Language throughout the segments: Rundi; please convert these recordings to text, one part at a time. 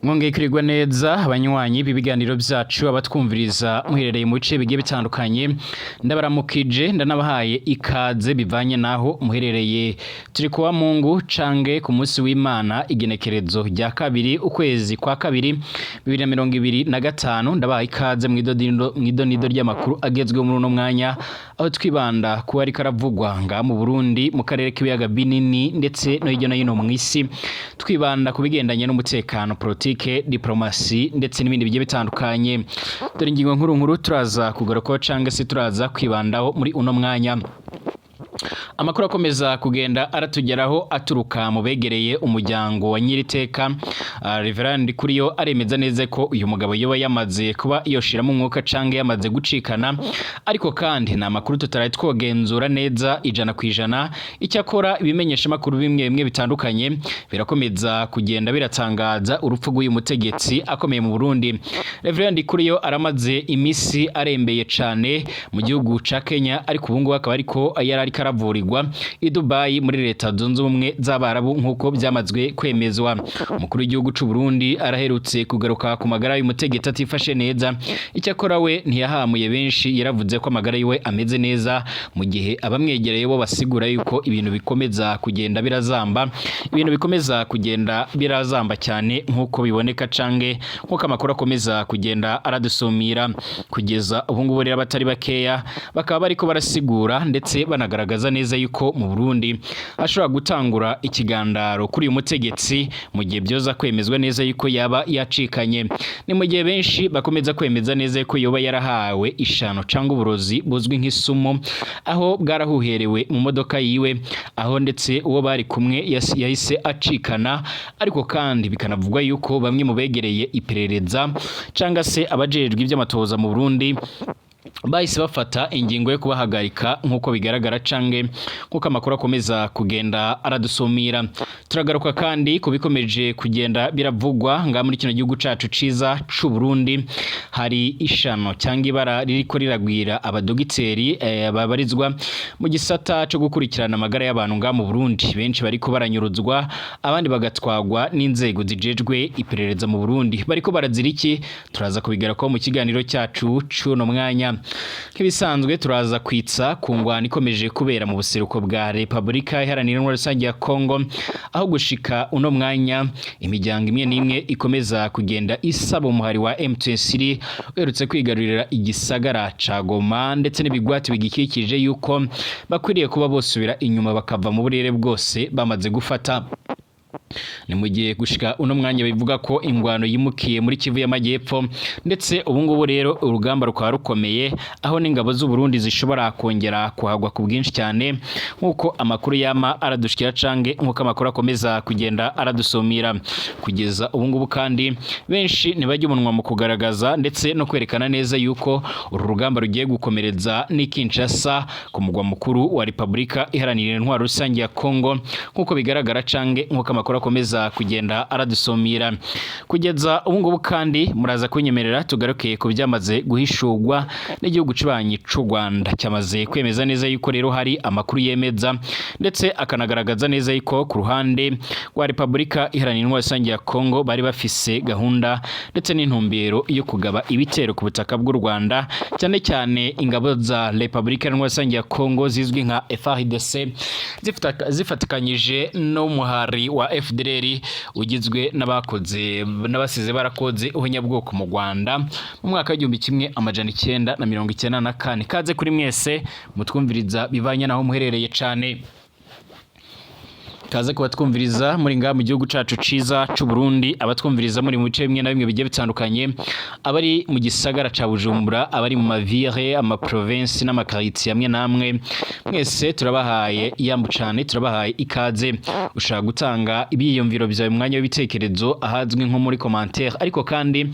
Mwongeye kwirigwa neza, abanywanyi b'ibiganiro byacu, abatwumviriza muherereye mu bice bigiye bitandukanye. Ndabaramukije, ndanabahaye ikaze bivanye naho muherereye. Turi kuwa Mungu cange ku munsi w'Imana, igenekerezo rya 2 ukwezi kwa 2 2025. Ndabahaye ikaze mw'idonido ry'amakuru agezweho muri uno mwanya, aho twibanda kuba ariko aravugwa ngaha mu Burundi, mu karere k'ibiyaga binini, ndetse no hirya no hino mw'isi. Twibanda ku bigendanye n'umutekano, politike, diplomasi, ndetse n'ibindi bigiye bitandukanye. Dore ingingo nkuru nkuru turaza kugarukaho cange se turaza kwibandaho muri uno mwanya. Amakuru akomeza kugenda aratugeraho aturuka mu begereye umuryango wa nyiriteka Reverend Kuriyo aremeza neza ko uyu mugabo yoba yamaze kuba yoshiramo umwuka cange yamaze gucikana, ariko kandi ni amakuru tutaraye twogenzura neza 100%. Icyakora ibimenyesha makuru bimwe bimwe bitandukanye birakomeza kugenda biratangaza urupfu rw'uyu mutegetsi akomeye mu Burundi. Reverend Kuriyo aramaze imisi arembeye cane mu gihugu ca Kenya, ariko ubu ngubu akaba ariko yari ariko aravurirwa i Dubai muri Leta Zunze Ubumwe z'Abarabu, nk'uko byamazwe kwemezwa. Umukuru w'igihugu c'u Burundi araherutse kugaruka ku magara y'umutegetsi atifashe neza. Icyakora we ntiyahamuye benshi, yaravuze ko amagara yiwe ameze neza, mu gihe abamwegereye bo basigura yuko ibintu bikomeza kugenda birazamba, ibintu bikomeza kugenda birazamba cyane, nk'uko biboneka cange nk'uko amakuru akomeza kugenda aradusumira. Kugeza ubu ngubu rero, abatari bakeya bakaba bariko barasigura ndetse banagaragaza neza yuko mu Burundi hashobora gutangura ikigandaro kuri uyu mutegetsi mu gihe byoza kwemezwa neza yuko yaba yacikanye. Ni mu gihe benshi bakomeza kwemeza neza yuko yoba yarahawe ishano cyangwa uburozi buzwi nk'isumo, aho bwarahuherewe mu modoka yiwe, aho ndetse uwo bari kumwe yahise acikana. Ariko kandi bikanavugwa yuko bamwe mu begereye iperereza cyangwa se abajejwe iby'amatohoza mu Burundi bahise bafata ingingo yo kubahagarika, nk'uko bigaragara cange nk'uko amakuru akomeza kugenda aradusumira. Turagaruka kandi ku bikomeje kugenda biravugwa ngaha muri kino gihugu cacu ciza c'u Burundi. Hari ishano cyangwa ibara ririko riragwira abadogiteri babarizwa mu gisata co gukurikirana amagara y'abantu ngaha mu Burundi. Benshi bariko baranyuruzwa, abandi bagatwagwa n'inzego zijejwe iperereza mu Burundi. Bariko barazira iki? Turaza kubigarako mu kiganiro cyacu c'uno mwanya. Nk'ibisanzwe, turaza kwitsa ku ngwano ikomeje kubera mu buseruko bwa Repubulika Iharanira Intwaro Rusange ya Kongo, aho gushika uno mwanya imiryango imwe n'imwe ikomeza kugenda isaba umuhari wa M23 uherutse kwigarurira igisagara ca Goma ndetse n'ibigwati bigikikije yuko bakwiriye kuba bosubira inyuma bakava mu burere bwose bamaze gufata. Ni mu gihe gushika uno mwanya bivuga ko ingwano yimukiye muri Kivu y'Amajyepfo, ndetse ubu ngubu rero urugamba rukaba rukomeye, aho n'ingabo z'u Burundi zishobora kongera kuhagwa ku bwinshi cyane, nk'uko amakuru yama aradushikira cange nk'uko amakuru akomeza kugenda aradusumira. Kugeza ubu ngubu kandi benshi ntibajya umunwa mu kugaragaza ndetse no kwerekana neza yuko uru rugamba rugiye gukomereza n'i Kinshasa, ku mugwa mukuru wa Repubulika Iharanira Intwaro Rusange ya Kongo, nk'uko bigaragara cange nk'uko amakuru akomeza kugenda aradusumira. Kugeza ubu ngubu kandi muraza kunyemerera tugaruke ku byamaze guhishurwa n'igihugu kibanyi c'u Rwanda, cyamaze kwemeza neza yuko rero hari amakuru yemeza ndetse akanagaragaza neza yuko ku ruhande rwa Repubulika Iharanira Intwaro Rusange ya Kongo bari bafise gahunda ndetse n'intumbero yo kugaba ibitero ku butaka bw'u Rwanda, cyane cyane ingabo za Repubulika Iharanira Intwaro Rusange ya Kongo zizwi nka FARDC zifatikanyije n'umuhari wa FDLR ugizwe n'abakoze n'abasize barakoze ubunyabwoko mu Rwanda mu mwaka w'1994. Kaze kuri mwese mutwumviriza bivanye naho muherereye cane. Kaze kubatwumviriza muri ngaha mu gihugu cacu ciza c'u Burundi, abatwumviriza muri mu bice bimwe na bimwe bigiye bitandukanye, abari mu gisagara ca Bujumbura, abari mu mavire, ama province n'amakaritsiye amwe n'amwe, mwese turabahaye iyambu cane, turabahaye ikaze. Ushaka gutanga ibyiyumviro byawe mu mwanya w'ibitekerezo ahazwi nko muri commentaire, ariko kandi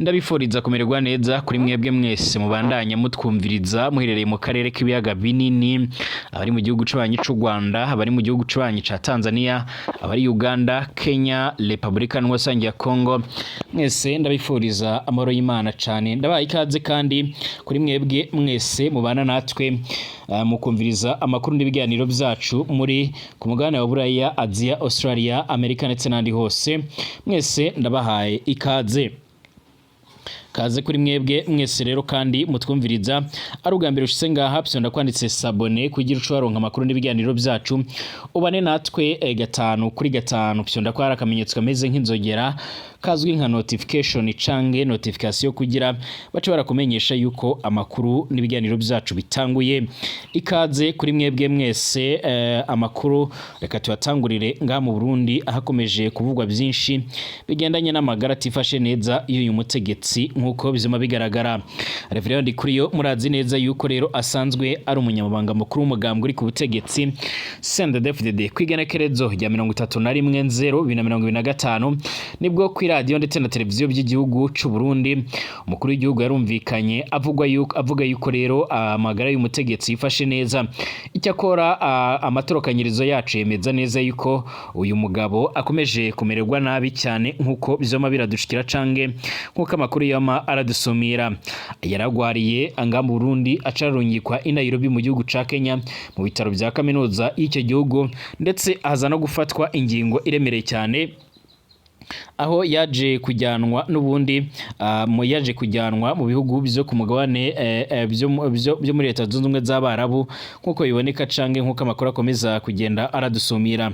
Ndabifuriza kumererwa neza kuri mwebwe mwese mubandanya mutwumviriza muherereye mu karere k'ibiyaga binini, abari mu gihugu c'abanyi c'u Rwanda, abari mu gihugu c'abanyi ca Tanzania, abari Uganda, Kenya, Republika Nwasangi ya Congo. Mwese ndabifuriza amahoro y'Imana cane. Ndabaye ikaze kandi kuri mwebwe mwese mubana natwe mukumviriza amakuru n'ibiganiro byacu muri ku mugabane wa Buraya, Aziya, Australia, Amerika ndetse n'andi hose. Mwese ndabahaye ikaze. Kaze kuri mwebwe mwese rero kandi mutwumviriza ari ubwa mbere ushitse ngaha, fyonda kwanditse s'abonner kugira uce waronka amakuru n'ibiganiro byacu, ubane natwe 5 kuri 5. Fyonda ko hari akamenyetso kameze nk'inzogera kazwi nka notification canke notification kugira bace barakumenyesha yuko amakuru n'ibiganiro byacu bitanguye. Ikaze kuri mwebwe mwese. Amakuru reka tuyatangurire ngaha mu Burundi, ahakomeje kuvugwa byinshi bigendanye n'amagara atifashe neza y'uyu mutegetsi nk'uko bizima bigaragara. Reverend Ndikuriyo murazi neza yuko rero asanzwe ari umunyamabanga mukuru w'umugambwe uri ku butegetsi CNDD-FDD. Kw'igenekerezo rya 31/0/2025 nibwo ku iradiyo ndetse na televiziyo by'igihugu c'u Burundi umukuru w'igihugu yarumvikanye avugwa yuko avuga yuko rero amagara y'umutegetsi yifashe neza. Icyakora amatorokanyirizo yacu yemeza neza yuko uyu mugabo akomeje kumererwa nabi cyane nk'uko bizoma biradushikira cange nk'uko amakuru yama aradusumira. Yaragwariye anga mu Burundi, acarungikwa i Nairobi mu gihugu ca Kenya mu bitaro bya kaminuza y'icyo gihugu, ndetse aza no gufatwa ingingo iremereye cyane aho yaje kujyanwa n'ubundi mu yaje kujyanwa mu bihugu byo ku mugabane byo muri Leta Zunze Ubumwe z'Abarabu nk'uko biboneka canke nk'uko amakuru akomeza kugenda aradusumira.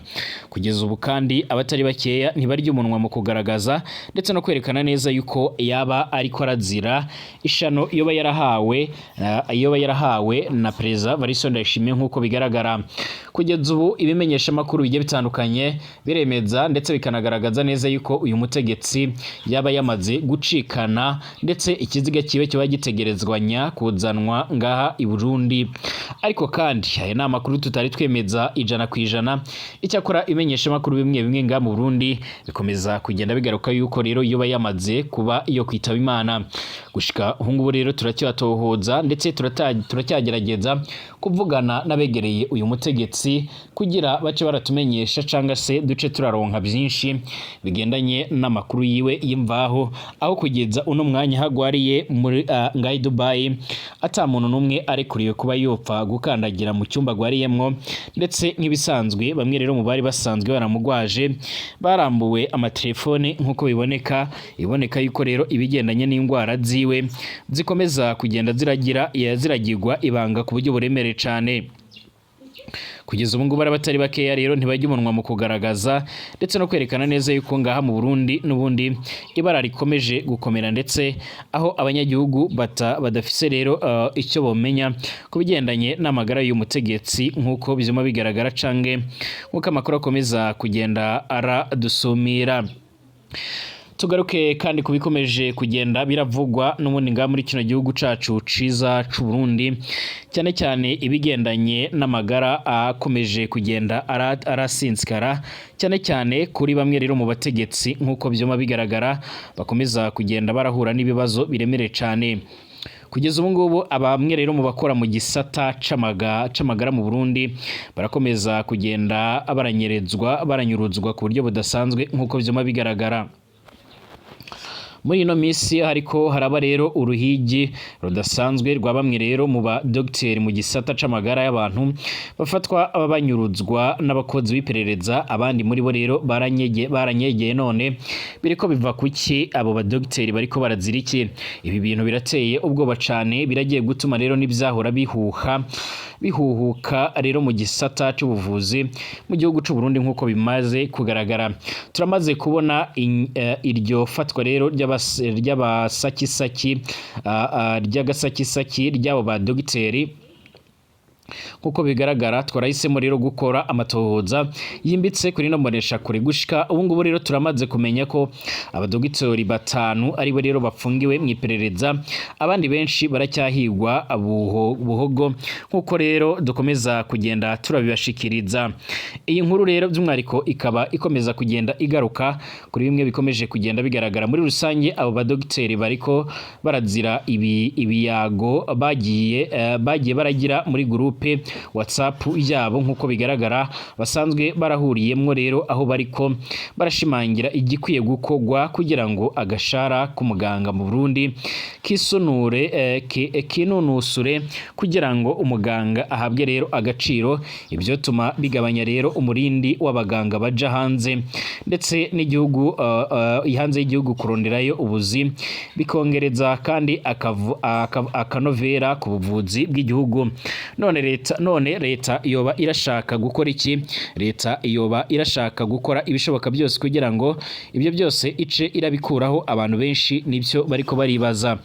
Kugeza ubu kandi abatari bakeya ntibarya umunwa mu kugaragaza ndetse no kwerekana neza yuko yaba ariko arazira ishano yoba yarahawe na Perezida Evariste Ndayishimiye nk'uko bigaragara. Kugeza ubu ibimenyesha makuru bigiye bitandukanye biremeza ndetse bikanagaragaza neza yuko uyu mutegetsi yaba yamaze gucikana, ndetse ikiziga kiwe kiba gitegerezwanya kuzanwa ngaha i Burundi. Ariko kandi aya ni amakuru tutari twemeza 100%. Icyakora imenyesha makuru bimwe bimwe ngaha mu Burundi bikomeza kugenda bigaruka yuko rero yoba yamaze kuba iyo kwitaba Imana. Gushika ubu ngubu rero turacyatohoza ndetse turacyagerageza kuvugana n'abegereye uyu mutegetsi kugira bace baratumenyesha canga se duce turaronka byinshi bigendanye n'amakuru yiwe y'imvaho, aho kugeza uno mwanya hagwariye muri ngahi Dubai ata muntu n'umwe arekuriwe kuba yopfa gukandagira mu cyumba agwariyemwo. Ndetse nk'ibisanzwe bamwe rero mu bari basanzwe baramugwaje barambuwe amatelefone nk'uko biboneka. Iboneka yuko rero ibigendanye n'indwara ziwe zikomeza kugenda ziragira ziragirwa ibanga ku buryo buremereye cane. Kugeza ubu ngubu abatari bakeya rero ntibajya umunwa mu kugaragaza ndetse no kwerekana neza yuko ngaha mu Burundi n'ubundi ibara rikomeje gukomera, ndetse aho abanyagihugu badafise rero icyo bomenya ku bigendanye n'amagara y'umutegetsi nk'uko bizima bigaragara cange nk'uko amakuru akomeza kugenda aradusumira. Tugaruke kandi ku bikomeje kugenda biravugwa n'ubundi ngaha muri kino gihugu cacu ciza c'u Burundi, cyane cyane ibigendanye n'amagara akomeje kugenda arasinzikara, cyane cyane kuri bamwe rero mu bategetsi nk'uko vyoma bigaragara bakomeza kugenda barahura n'ibibazo biremereye cane. Kugeza ubu ngubu abamwe rero mu bakora mu gisata c'amagara mu Burundi barakomeza kugenda baranyerezwa, baranyuruzwa ku buryo budasanzwe nk'uko vyoma bigaragara. Muri ino minsi hariko haraba rero uruhigi rudasanzwe rwa bamwe rero mu ba dogiteri mu gisata c'amagara y'abantu bafatwa banyuruzwa n'abakozi b'iperereza. Abandi muri bo rero baranyegeye. None biriko biva kuki? Abo ba dogiteri bariko barazira iki? Ibi bintu birateye ubwoba cane, biragiye gutuma rero n'ivyahora bihuha bihuhuka rero mu gisata c'ubuvuzi mu gihugu c'u Burundi nk'uko bimaze kugaragara. Turamaze kubona iryo fatwa rero ry'abasakisaki, ry'agasakisaki ry'abo ba dogiteri. Nkuko bigaragara, twarahisemo rero gukora amatohoza yimbitse kuri no mbonesha kure. Gushika ubu ngubu rero turamaze kumenya ko abadogitori batanu aribo rero bafungiwe mu iperereza, abandi benshi baracyahigwa buhogo, nkuko rero dukomeza kugenda turabibashikiriza. Iyi nkuru rero by'umwihariko ikaba ikomeza kugenda igaruka kuri bimwe bikomeje kugenda bigaragara muri rusange. Abo badogiteri bariko barazira ibi ibiyago bagiye baragira muri groupe WhatsApp yabo, nkuko bigaragara basanzwe barahuriyemwo rero, aho bariko barashimangira igikwiye gukorwa kugira ngo agashara k'umuganga mu Burundi kisunure kinunusure, kugira ngo umuganga ahabwe rero agaciro. Ibyo tuma bigabanya rero umurindi w'abaganga baja hanze ndetse n'igihugu, hanze y'igihugu kuronderayo ubuzi, bikongereza kandi akanovera ku buvuzi bw'igihugu. None leta yoba irashaka gukora iki? Leta yoba irashaka gukora ibishoboka byose kugira ngo ibyo byose ice irabikuraho. Abantu benshi nibyo bariko baribaza.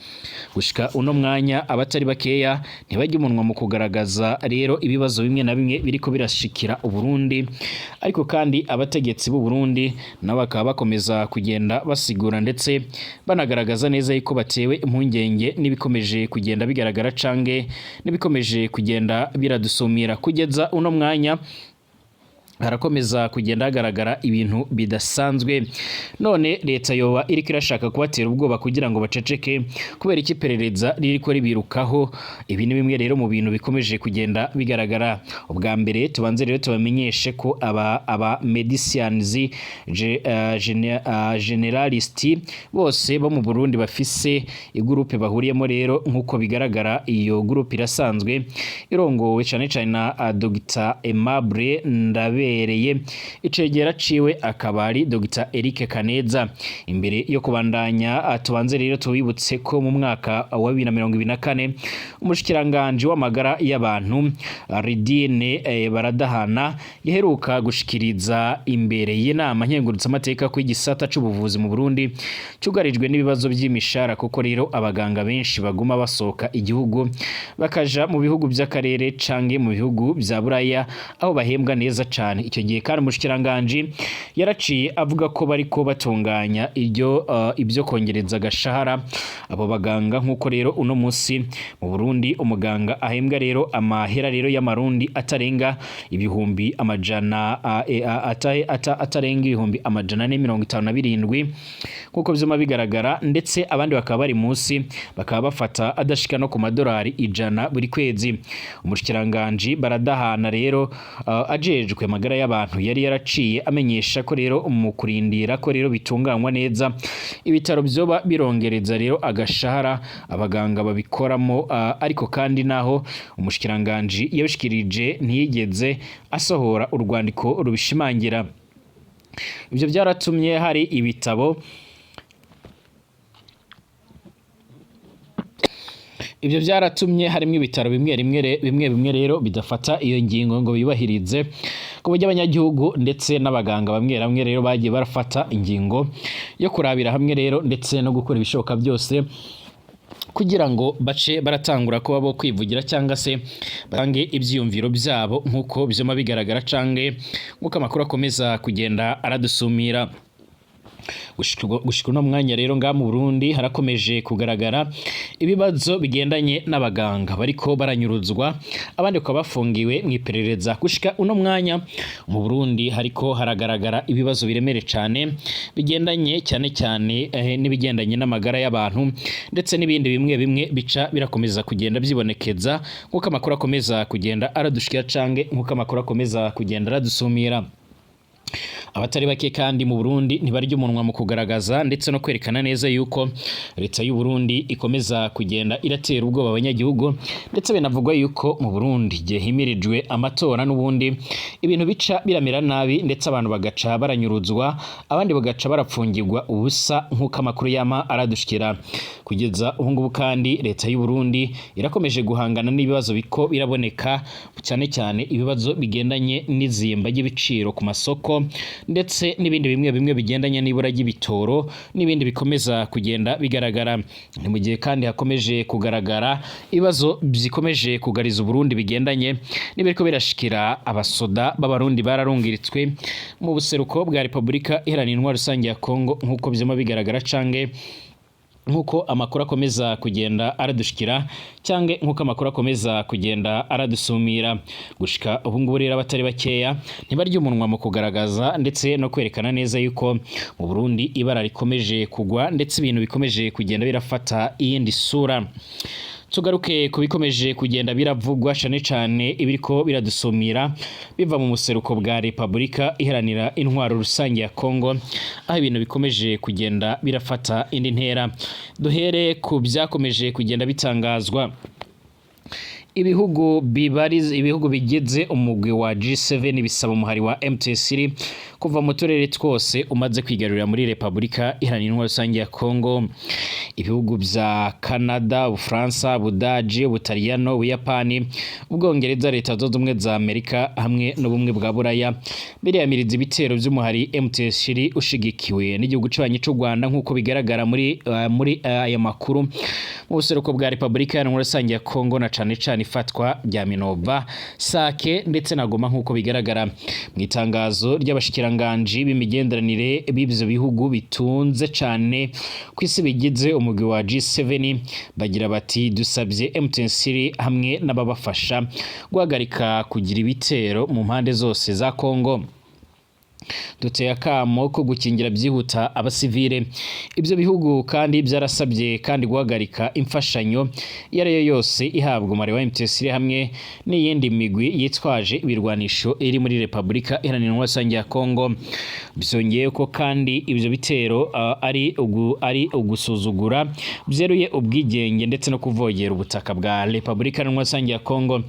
Gushika uno mwanya, abatari bakeya ntibajya umunwa mu kugaragaza rero ibibazo bimwe na bimwe biriko birashikira Uburundi, ariko kandi abategetsi b'u Burundi nabo bakaba bakomeza kugenda basigura ndetse banagaragaza neza yuko batewe impungenge n'ibikomeje kugenda bigaragara canke n'ibikomeje kugenda biradusumira. Kugeza uno mwanya harakomeza kugenda hagaragara ibintu bidasanzwe. None leta yoba iriko irashaka kubatera ubwoba kugira ngo baceceke? Kubera iki iperereza ririko ribirukaho? Ibi ni bimwe rero mu bintu bikomeje kugenda bigaragara. Ubwa mbere tubanze rero tubamenyeshe ko aba médecins généralistes bose bo mu Burundi bafise igroupe bahuriyemo rero. Nk'uko bigaragara, iyo groupe irasanzwe irongowe cane cane na Dr Aimable Ndabereye, icegera ciwe akaba ari Dr Eric Kaneza. Imbere yo kubandanya, tubanze rero tubibutse ko mu mwaka wa 2024 umushikiranganje w'amagara y'abantu Ridine Baradahana yaheruka gushikiriza imbere y'inama nkengurutsamateka ko igisata c'ubuvuzi mu Burundi cyugarijwe n'ibibazo by'imishara, kuko rero abaganga benshi baguma basohoka igihugu bakaja mu bihugu by'akarere canke mu bihugu vya Buraya aho bahembwa neza cane. Icyo gihe kandi umushikiranganji yaraciye avuga ko bariko batunganya iryo ibyo kongereza agashahara abo baganga. Nk'uko rero uno munsi mu Burundi umuganga ahembwa rero amahera rero y'amarundi atarenga ibihumbi amajana atarenga 457,000, nk'uko vyuma bigaragara, ndetse abandi bakaba bari munsi, bakaba bafata adashika no ku madolari 100 buri kwezi. Umushikiranganji Baradahana rero ajejwe amagara y'abantu yari yaraciye amenyesha ko rero mu kurindira ko rero bitunganywa neza, ibitaro vyoba birongereza rero agashahara abaganga babikoramo. Ariko kandi naho umushikiranganji yabishikirije, ntiyigeze asohora urwandiko rubishimangira. Ivyo byaratumye hari ibitabo Ibyo byaratumye harimo ibitaro bimwe bimwe bimwe rero bidafata iyo ngingo ngo bibahirize, ku buryo abanyagihugu ndetse n'abaganga bamwe bamwe rero bagiye barafata ingingo yo kurabira hamwe rero ndetse no gukora ibishoboka byose kugira ngo bace baratangura kuba bo kwivugira cyangwa se batange ibyiyumviro byabo, nk'uko byoma bigaragara canke nk'uko amakuru akomeza kugenda aradusumira. Gushika uno mwanya rero, ngaha mu Burundi harakomeje kugaragara ibibazo bigendanye n'abaganga bariko baranyuruzwa, abandi bakaba bafungiwe mu iperereza. Gushika uno mwanya mu Burundi hariko haragaragara ibibazo biremere cane bigendanye cyane cyane n'ibigendanye n'amagara y'abantu ndetse n'ibindi bimwe bimwe bica birakomeza kugenda byibonekeza, nk'uko amakuru akomeza kugenda aradushikira canke nk'uko amakuru akomeza kugenda aradusumira. Abatari bake kandi mu Burundi ntibarya umunwa mu kugaragaza ndetse no kwerekana neza yuko leta y'u Burundi ikomeza kugenda iratera ubwoba abanyagihugu, ndetse binavugwa yuko mu Burundi igihe himirijwe amatora n'ubundi ibintu bica biramera nabi, ndetse abantu bagaca baranyuruzwa, abandi bagaca barapfungirwa ubusa, nk'uko amakuru yama aradushikira. Kugeza Kugeza ubu ngubu kandi leta y'u Burundi irakomeje guhangana n'ibibazo biko biraboneka, cyane cyane ibibazo bigendanye n'izimba ry'ibiciro ku masoko, ndetse n'ibindi bimwe bimwe bigendanye n'ibura ry'ibitoro n'ibindi bikomeza kugenda bigaragara. Ni mu gihe kandi hakomeje kugaragara ibibazo bikomeje kugariza Uburundi bigendanye n'ibiriko birashikira abasoda b'Abarundi bararungiritswe mu buseruko bwa Repubulika Iharanira Intwaro Rusange ya Kongo, nk'uko vyama bigaragara canke nk'uko amakuru akomeza kugenda aradushikira, cyangwa nk'uko amakuru akomeza kugenda aradusumira. Gushika ubu ngubu rero abatari bakeya ntibarya umunwa mu kugaragaza ndetse no kwerekana neza yuko mu Burundi ibara rikomeje kugwa, ndetse ibintu bikomeje kugenda birafata iyindi sura. Tugaruke ku bikomeje kugenda biravugwa, cane cane ibiriko biradusumira biva mu museruko bwa Repubulika Iharanira Intwaro Rusange ya Kongo, aho ibintu bikomeje kugenda birafata indi ntera. Duhere ku byakomeje kugenda bitangazwa. Ibihugu bibariza ibihugu bigize umugwi wa G7 bisaba umuhari wa M23 kuva mu turere twose umaze kwigarurira muri Repubulika Iharanira Intwaro Rusange ya Kongo. Ibihugu vya Canada, Ubufaransa, Ubudaji, Ubutaliyano, Ubuyapani, Ubwongereza, Leta Zunze Ubumwe za Amerika hamwe n'Ubumwe bwa Buraya biriyamiriza ibitero vy'umuhari M23 ushigikiwe n'igihugu c'abanyi c'u Rwanda, nk'uko bigaragara muri aya makuru, mu buseruko bwa Repubulika Iharanira Rusange ya Kongo, na cane cane ifatwa rya Minova, Sake ndetse na Goma, nk'uko bigaragara mu itangazo ry'abashikiranganji b'imigenderanire b'ivyo bihugu bitunze cane kw'isi bigize umugwi wa G7. Bagira bati: "Dusabye M23 hamwe n'ababafasha guhagarika kugira ibitero mu mpande zose za Kongo. Duteye akamo ko gukingira byihuta abasivile." Ibyo bihugu kandi byarasabye kandi guhagarika imfashanyo iyo ari yo yose ihabwa umubare wa M23 hamwe n'iyindi migwi yitwaje ibirwanisho iri muri Repubulika Iharanira Intwaro Rusange ya Kongo. Byongeye ko kandi ibyo bitero ari ugusuzugura byeruye ubwigenge ndetse no kuvogera ubutaka bwa Repubulika Iharanira Rusange ya Kongo.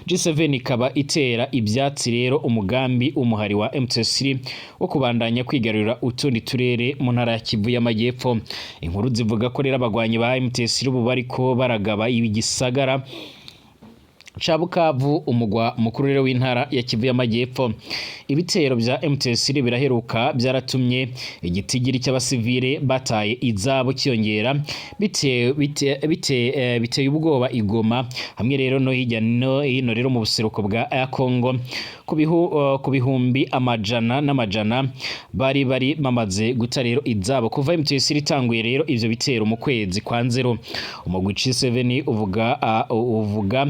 G7 ikaba itera ibyatsi rero umugambi w'umuhari wa M23 wo kubandanya kwigarurira utundi turere mu ntara ya Kivu y'Amajyepfo. Inkuru zivuga ko rero abagwanyi ba M23 ubu bariko baragaba igisagara ca Bukavu, umugwa mukuru rero w'intara ya Kivu y'Amajyepfo. Ibitero vya M23 biraheruka byaratumye igitigiri cy'abasivile bataye izabo kiyongera biteye ubwoba igoma hamwe rero no hirya no hino rero mu buseruko bwa Kongo, ku bihumbi amajana n'amajana bari bamaze guta rero izabo kuva M23 itanguye rero ivyo bitero mu kwezi kwa Nzero. Umugwi G7 uvuga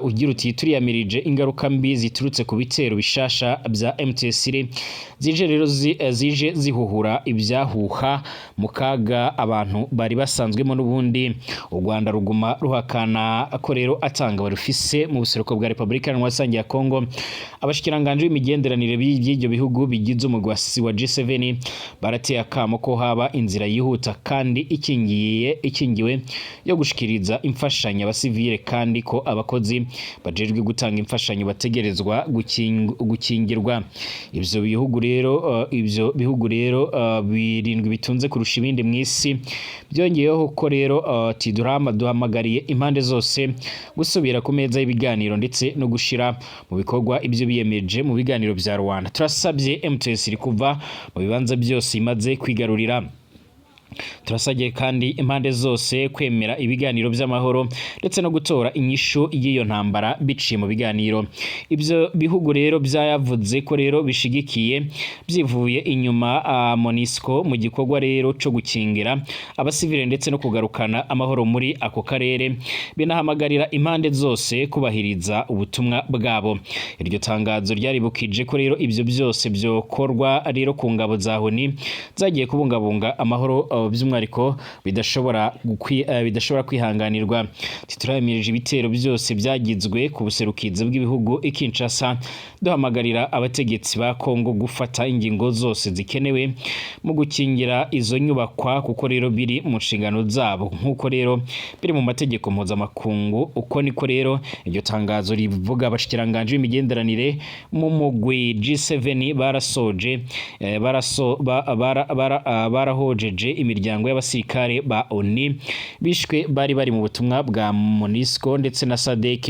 ugira uti: "Turiyamirije ingaruka mbi ziturutse ku bitero bishasha bya M23 zije rero zije zihuhura ibyahuha mu kaga abantu bari basanzwemo n'ubundi." U Rwanda ruguma ruhakana ko rero atanga barufise mu buseruko bwa Repubulika Iharanira Rusange ya Kongo. Abashikiranganji b'imigenderanire by'ibyo bihugu bigize umugwi wa G7 barateye akamo ko haba inzira yihuta kandi ikingiwe yo gushikiriza imfashanyo abasivile, kandi ko abakozi bajejwe gutanga imfashanyo bategerezwa gukingirwa. Ivyo bihugu rero birindwi bitunze kurusha ibindi mw'isi byongeyeho ko rero tidurama duhamagariye impande zose gusubira ku meza y'ibiganiro ndetse no gushira mu bikorwa ibyo biyemeje mu biganiro vya Rwanda. Turasabye M23 kuva mu bibanza byose imaze kwigarurira. Turasabye kandi impande zose kwemera ibiganiro by'amahoro ndetse no gutora inyishu y'iyo ntambara biciye mu biganiro. Ibyo bihugu rero byayavuze ko rero bishigikiye byivuye inyuma MONUSCO mu gikorwa rero co gukingira abasivile ndetse no kugarukana amahoro muri ako karere, binahamagarira impande zose kubahiriza ubutumwa bwabo. Iryo tangazo ryaribukije ko rero ibyo byose byokorwa rero ku ngabo za ONU zagiye kubungabunga amahoro, by'umwihariko bidashobora kwihanganirwa. Turayamirije ibitero byose byagizwe ku buserukizi bw'ibihugu i Kinshasa, duhamagarira abategetsi ba Kongo gufata ingingo zose zikenewe mu gukingira izo nyubakwa, kuko rero biri mu nshingano zabo nk'uko rero biri mu mategeko mpuzamakungu. Uko niko rero iryo tangazo rivuga. Abashikiranganji b'imigenderanire mu mugwi G7 barasoje barahojeje imiryango y'abasirikare ba ONU bishwe bari bari mu butumwa bwa MONUSCO ndetse na SADC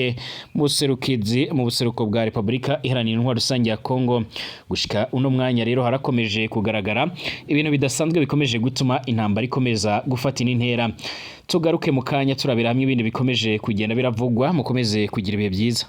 mu buserukizi mu buseruko bwa Repubulika Iharanira Intwaro Rusange ya Kongo. Gushika uno mwanya rero harakomeje kugaragara ibintu bidasanzwe bikomeje gutuma intambara ikomeza gufata indi ntera. Tugaruke mu kanya turabira hamwe ibindi bikomeje kugenda biravugwa. Mukomeze kugira ibihe byiza.